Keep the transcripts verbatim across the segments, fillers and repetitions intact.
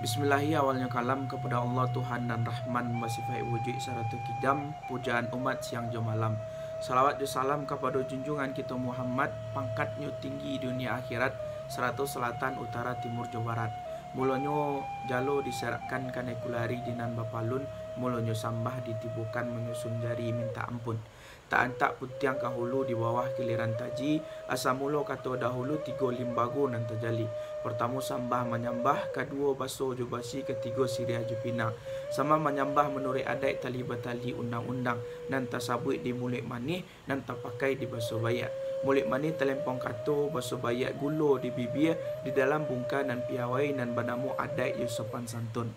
Bismillahi awalnyo kalam, kapado Allah Tuhan nan Rahman, basifaik wujuik sarato kidam, pujaan umat siang jo malam. Salawat jo salam kapado junjungan kito Muhammad, pangkatnyo tinggi dunia akhirat, sarato salatan, utara, timur jo barat. Mulonyo jalo diserakkan kanai kulari di nan bapalun, mulonyo sambah ditibokan manyusun jari mintak ampun. Taantak putiang ka hulu di bawah kiliran taji, asa mulo kato dahulu tigo limbago nan tajali. Partamo sambah manyambah, kaduo baso jo basi, katigo siriah jo pinang. Sambah manyambah manuruik adaik tali batali undang-undang, nan tasabuik di muluik manih, nan tapakai di baso baiak. Muluik manih talempong kato, baso baiak gulo di bibia, di dalam bungka nan piawai nan banamo adaik jo sopan santun.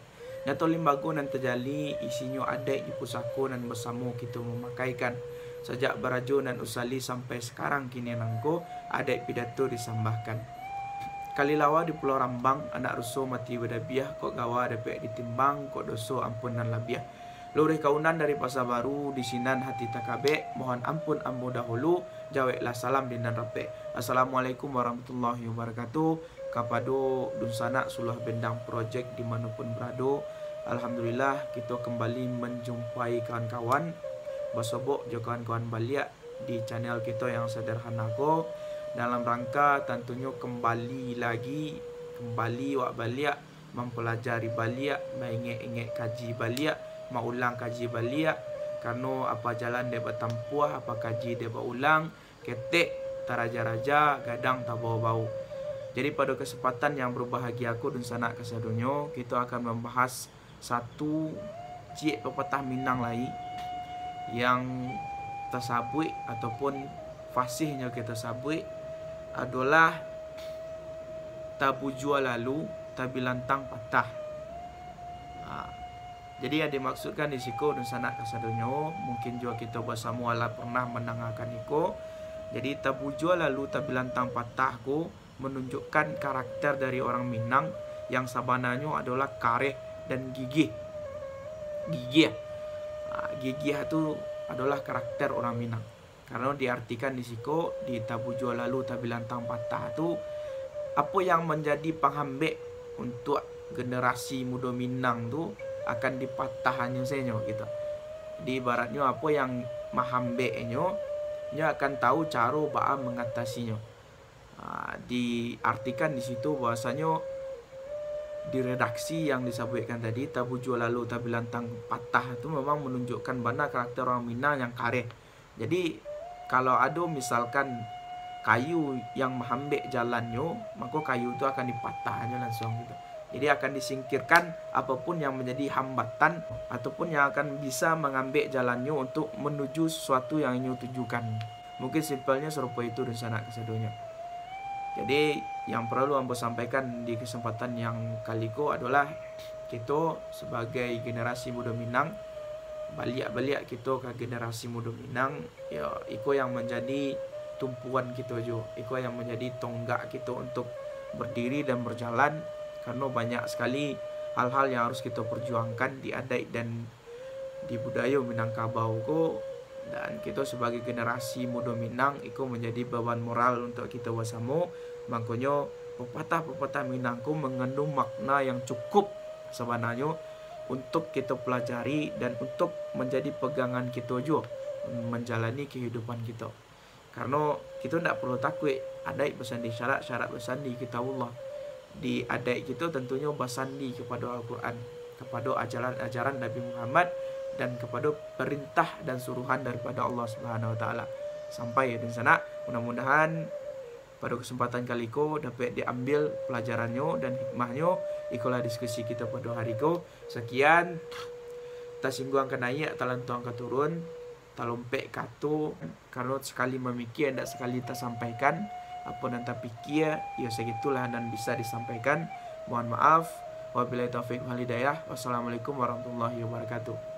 Nyato limbago nan tajali, isinyo adaik jo pusako nan basamo kito mamakaikan. Sajak barajo nan usali sampai sakarang kini nangko, adaik pidato disambahkan. Kalilawa di Pulau Rambang, anak ruso mati badabiah, kok gawa dapek ditimbang, kok doso ampun nan labiah. Luruih kaunan dari Pasa Baru, di sinan hati takabek, mohon ampun ambo dahulu, jaweklah salam di nan rapek. Assalamualaikum warahmatullahi wabarakatuh. Kapado dunsanak Suluah Bendang Project di mano pun barado, alhamdulillah, kito kambali manjumpai kawan-kawan, basobok jo kawan-kawan baliak di channel kito yang sederhana ko, dalam rangka tantunyo kambali lagi, kambali wak baliak, mampalajari baliak, maingek-ingek kaji baliak, maulang kaji baliak, karano apa jalan dek batampuah, apa kaji dek baulang, ketek taraja-raja, gadang tabao-bao. Jadi, pado kasempatan yang berbahagia ko, dunsanak kasadonyo, kito akan mambahas satu ciek papatah Minang lai, yang tasabuik ataupun fasihnyo kito sabuik adolah tabujua lalu, tabilantang patah. Ha. Jadi, yang dimaksudkan di siko, dunsanak kasadonyo, mungkin juo kito basamo alah pernah mandangakan iko. Jadi, tabujua lalu, tabilantang patah ko manunjukkan karakter dari orang Minang yang sabananyo adolah kareh dan gigih. Gigih. Ha, gigih tu adolah karakter orang Minang. Karano diartikan di siko, di tabujua lalu tabilantang patah tu, apo yang manjadi pangambek untuak generasi mudo Minang tu akan dipatahannyo sajo gitu. Di ibaratnyo, apo yang mahambeknyo, nyo akan tahu caro baa mangatasinyo. Ah, diartikan di situ bahwasanyo di redaksi yang disabuikkan tadi, tabujua lalu tabilantang patah tu memang manunjukkan bana karakter urang Minang yang kareh. Jadi, kalau ado misalkan kayu yang mahambek jalannyo, mako kayu tu akan dipatahnyo lansuang gitu. Jadi, akan disingkirkan apapun yang manjadi hambatan ataupun yang akan bisa mangambek jalannyo untuk manuju sasuatu yang inyo tujukan. Mungkin simpelnyo sarupo itu, dunsanak kasadonyo. Jadi, yang paralu ambo sampaikan di kasempatan yang kali ko adolah, kito sabagai generasi mudo Minang, baliak-baliak kito ka generasi mudo Minang, yo, iko yang manjadi tumpuan kito juo, iko yang manjadi tonggak kito untuk berdiri dan berjalan, karano banyak sakali hal-hal yang harus kito perjuangkan di adaik dan di budayo Minangkabau ko, dan kito sabagai generasi mudo Minang, iko manjadi beban moral untuak kito basamo. Mangkonyo, pepatah-pepatah Minang ko mangandung makna yang cukup sabananyo untuk kito pelajari dan untuk manjadi pegangan kito juo manjalani kehidupan kito. Karano kito ndak paralu takuik, adaik basandi syarak, syarak basandi Kitabullah. Di adaik kito tantunyo basandi kapado Al-Quran, kapado ajaran-ajaran Nabi Muhammad, dan kapado perintah dan suruhan daripada Allah Subhanahu Wa Taala. Sampai, dunsanak, mudah-mudahan pado kasempatan kali ko dapek diambil pelajarannyo dan hikmahnyo. Ikolah diskusi kito pado hari ko. Sakian, tasingguang ka naiak, talantuang ka turun, talompek kato, karano sakali mamikia, indak sakali tasampaikan. Apo nan tapikia, iyo sagitulah nan bisa disampaikan. Mohon maaf. Wabillahi taufiq wal hidayah. Wassalamualaikum warahmatullahi wabarakatuh.